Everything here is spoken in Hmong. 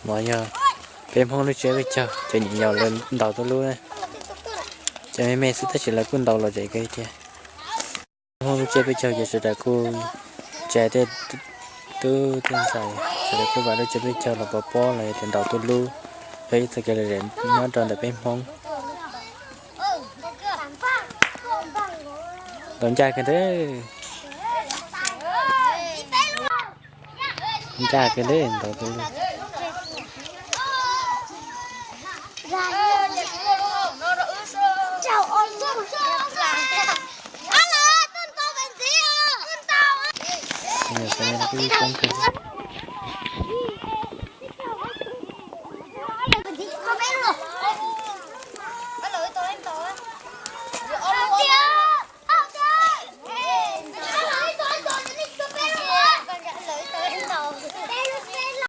Mas yog peb Hmoob lub tsiab peb caug ces nyuam yaus lawv ntaus tuj lub na. Ces me me xwb tab sis lawv kuj ntaus los zem kawg thiab. Hmoob lub tsiab peb caug ces sawv daws kuj tsa tej tub tej ntxhais sawv daws kuj vam lub tsiab peb caug los pov pob los yog tias ntaus tuj lub, yog ib txoj kev lom zem nyob rau ntawm peb Hmoob. Ntaus ncaj kawg nte. Ncaj kawg nte ntaus tuj lub. Ib coob kawg.